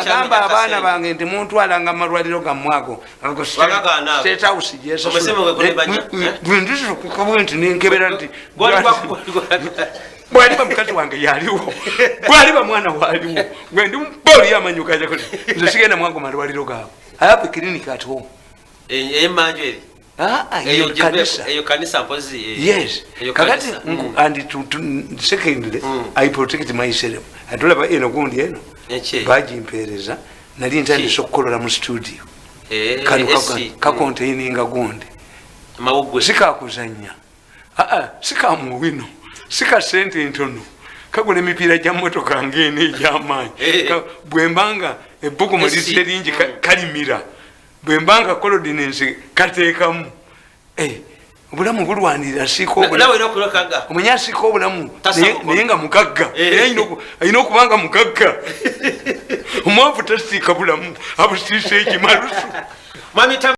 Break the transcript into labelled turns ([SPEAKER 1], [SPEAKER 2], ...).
[SPEAKER 1] Agamba abaana bange nti muntwalanga mumalwaliro gammwe ago.
[SPEAKER 2] Wagagaana ago.
[SPEAKER 1] State House.
[SPEAKER 2] Omusimu gwe guli bajja, eh?
[SPEAKER 1] Bwendisukukabu nti nenkebera nti
[SPEAKER 2] Gwali
[SPEAKER 1] bwaliba mukazi wange yaliwo, bwaliba mwana waliwo, gwendi mupoli yamanyuka. Nze sigenda mwago malwaliro gaabwe. I have a clinic at home.
[SPEAKER 2] Eyemmanju eri?
[SPEAKER 1] Ah, ah,
[SPEAKER 2] Eyo
[SPEAKER 1] eyo kanisa.
[SPEAKER 2] Eyo kanisa mpozi.
[SPEAKER 1] Yes.
[SPEAKER 2] Eyo
[SPEAKER 1] Kakati
[SPEAKER 2] kanisa.
[SPEAKER 1] And secondly, I protect myself. Atolaba eno gundi eno?
[SPEAKER 2] Eki?
[SPEAKER 1] Bagimpeereza, nali ntandise okukolola mu studio. Kano
[SPEAKER 2] SC.
[SPEAKER 1] Kakontaininga gundi.
[SPEAKER 2] Mawuggwe.
[SPEAKER 1] Sikakuzanya, aa, sikamuwino, sika sente ntono, kagula emipiira gya motoka ngeno egyamaanyi. Bwembanga ebbugumu
[SPEAKER 2] SC.
[SPEAKER 1] lizze lingi, kalimira, bwembanga kolodinensi kateekamu. Obulamu bulwanirira siika.
[SPEAKER 2] Nawe olina okulekanga.
[SPEAKER 1] Omanyi asiika obulamu
[SPEAKER 2] Tassa mukono.
[SPEAKER 1] Naye nga mugagga. Naye alina okuba nga mugagga. Omwavu tasiika bulamu, abusiisa ekimalusu.
[SPEAKER 2] Mwami.